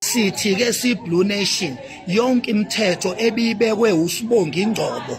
Sithi ke si Blue Nation yonke imithetho ebibekwe uSibongi Ngcobo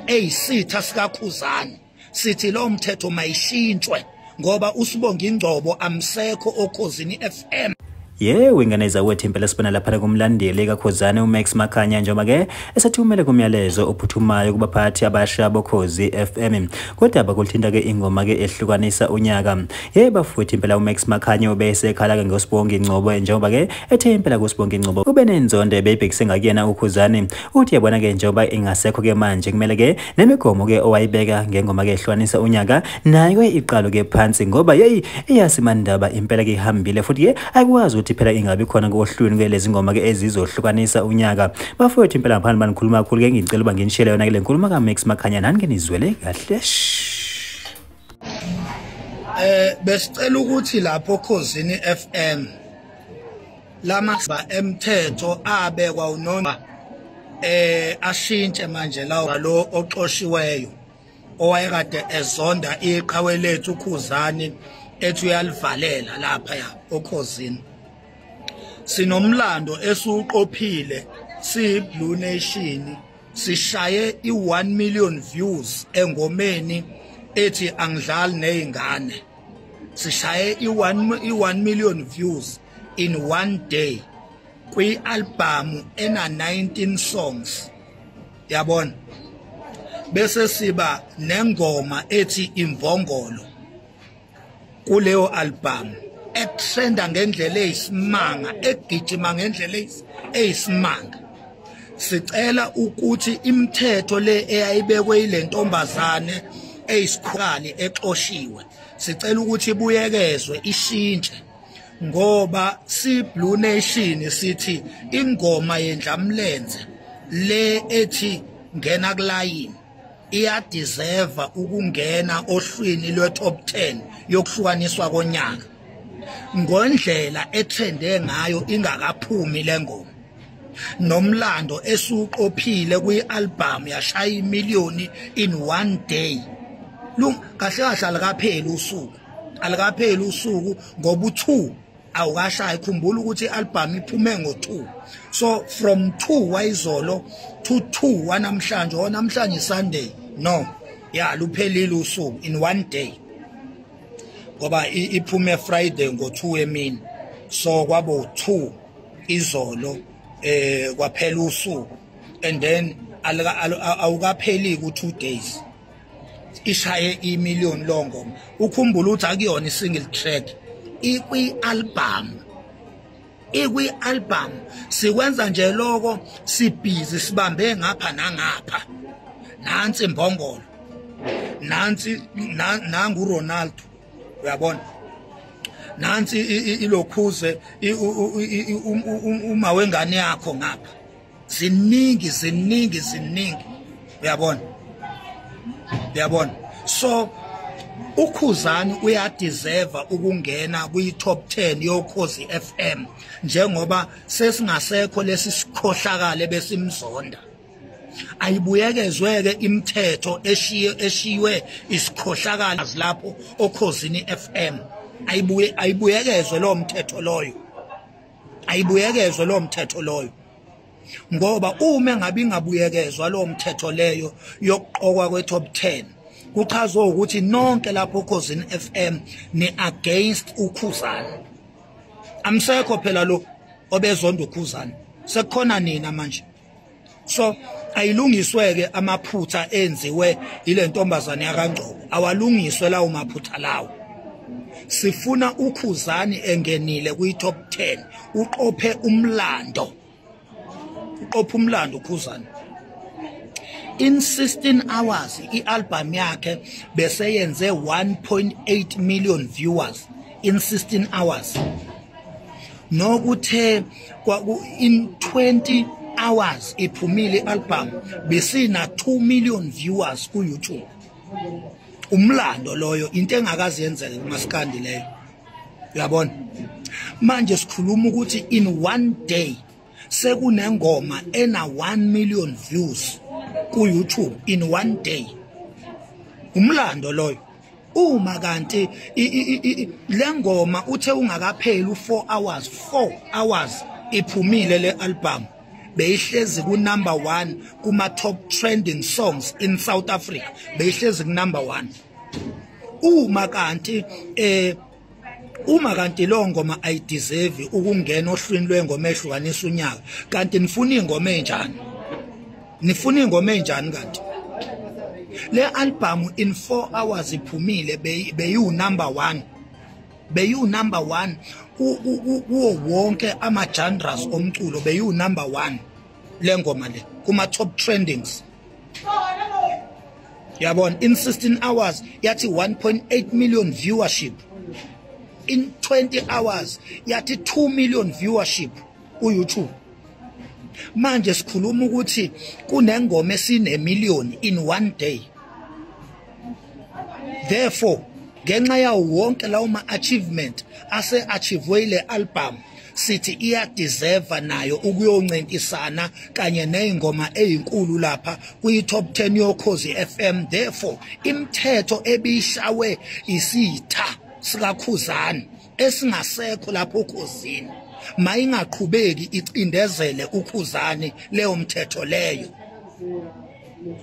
eyisitha sikaKhuzani, sithi lo mthetho mayishintshwe ngoba uSibongi Ngcobo amsekho oKhozini FM. Yewe ingane zawethu, impela sibona lapha kumlandeli kaKhuzani uMax Makhanya njengoba ke esethumele kumyalezo ophuthumayo kubaphathi abasha boKhozi FM kodwa kulithinta ke ingoma ke ehlukanisa unyaka. Yebo futhi impela uMax Makhanya ubesekhala ke ngoSibongi Ngcobo njengoba ke ethe impela kuSibongi Ngcobo ube nenzondo ebeyibhekise ngakuyena uKhuzani. Uthi yabona ke njengoba ingasekho ke manje kumele ke nemigomo ke owayibeka ngengoma ke ehlukanisa unyaka nayo iqalo ke phansi ngoba yeyi iyasimandaba impela ke ihambile futhi ke akwazi phela ingabi khona kohlwini kwelezi ngoma ke ezizohlukanisa unyaka. Bafowethu impela ngaphandle banikhuluma kakhulu ke ngicela uba nginishele yona ke le nkulumo kaMax Makhanya nani ke nizwele kahle. Besicela ukuthi lapho Khozini FM lamaba emthetho abekwa unona ashintshe manje lawo lo oxoshiweyo owayekade ezonda iqhawe lethu uKhuzani ethi uyalivalela lapha ya oKhozini. Sinomlando esuqophile si Blue Nation, sishaye i1 million views engomeni ethi angidlali nezingane. Sishaye i1 million views in one day kwi album ena 19 songs, yabona. Bese siba nengoma ethi Imvongolo kuleyo album etrenda ngendlela eyisimanga, egijima ngendlela eyisimanga. Sicela ukuthi imithetho le eyayibekwe ile ntombazane eyisikhali exoshiwe, sicela ukuthi ibuyekezwe ishintshe ngoba si Blue Nation sithi ingoma yendlamlenze le ethi ngena kulayini iyadeserve ukungena ohlwini lwe top 10 yokuhlukaniswa konyaka ngondlela etrende ngayo ingakaphumi lengoma. Nomlando esuqophile kwi-album yashaya imiliyoni in one day. Kahle kahle alikapheli usuku, alikapheli usuku ngoba u2 awukashayi. Khumbula ukuthi i-album iphume ngo2, so from 2 wayizolo to 2 wanamhlanje, wanamhlanje Sunday, no ya luphelile usuku in one day ngoba iphume Friday ngo2 emini, so kwabo 2 izolo kwaphela usuku and then awukapheli ku 2 days ishaye imillion longoma. Ukhumbula ukuthi akuyona i-single track, ikwi-album, ikwi-album. Sikwenza nje lokho sibhizi sibambe ngapha nangapha. Nansi imbongolo, nansi nangu Ronaldo, uyabona, nansi ilokhuze uma wengane yakho ngapha. Ziningi ziningi ziningi, uyabona, uyabona. So uKhuzani uyadeserve ukungena kwi top 10 yoKhozi FM njengoba sesingasekho lesi sikhohlakale besimzonda. Ayibuyekezwe ke imithetho eshiywe isikhohlakala lapho oKhozini FM. Ayibuyekezwe lo mthetho loyo, ayibuyekezwe lo mthetho loyo ngoba uma engabe ingabuyekezwa lo mthetho leyo yokuqokwa kwe top 10 kuchazwa ukuthi nonke lapho Khozini FM ni against uKhuzani. Amsekho phela lo obezonda uKhuzani, sekukhona nina manje. So ayilungiswe ke amaphutha enziwe ile ntombazane yakaNgcobo, awalungiswe lawo maphutha lawo. Sifuna uKhuzani engenile kwi top 10, uqophe umlando, uqophe umlando uKhuzani. In 16 hours i-album yakhe bese yenze 1.8 million viewers in 16 hours. Nokuthe in 20 hours iphumile i-album besina 2 million viewers ku YouTube. Umlando loyo, into engakazi yenzeke kumaskandi leyo, uyabona. Manje sikhuluma ukuthi in one day sekunengoma ena 1 million views ku YouTube in one day. Umlando loyo. Uma kanti lengoma uthe ungakapheli u4 hours, 4 hours Iphumile le album, beyihlezi ku number 1 kuma top trending songs in South Africa, beyihlezi ku number 1. Uma kanti lo ngoma ayideserve ukungena ohlwini lwengoma ehlukanisa unyaka, kanti nifuna ingoma enjani? Nifuna ingoma enjani? Kanti le album in 4 hours iphumile, beyu number 1, beyu number 1 kuwo wonke ama genres omculo, beyu number 1 le ngoma le kuma top trendings, yabona. In 16 hours yathi 1.8 million viewership, in 20 hours yathi 2 million viewership ku YouTube. Manje sikhuluma ukuthi kunengoma esine million in one day. Therefore, ngenxa yawo wonke lawo ma achievement ase achieve ile album, sithi iya deserve nayo ukuyoncintisana kanye nezingoma ezinkulu lapha kwi top 10 yoKhozi FM. Therefore, imithetho ebishawe isitha sikaKhuzani esingasekho lapho oKhozini mayingaqhubeki icindezele uKhuzani. Leyo mthetho leyo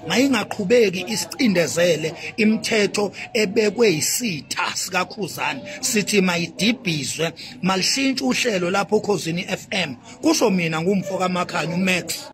mayingaqhubeki isicindezele, imithetho ebekwe isitha sikaKhuzani, sithi mayidibhizwe, malishintshe uhlelo lapho oKhozini FM. Kusho mina, ngumfo kaMakhanya uMax.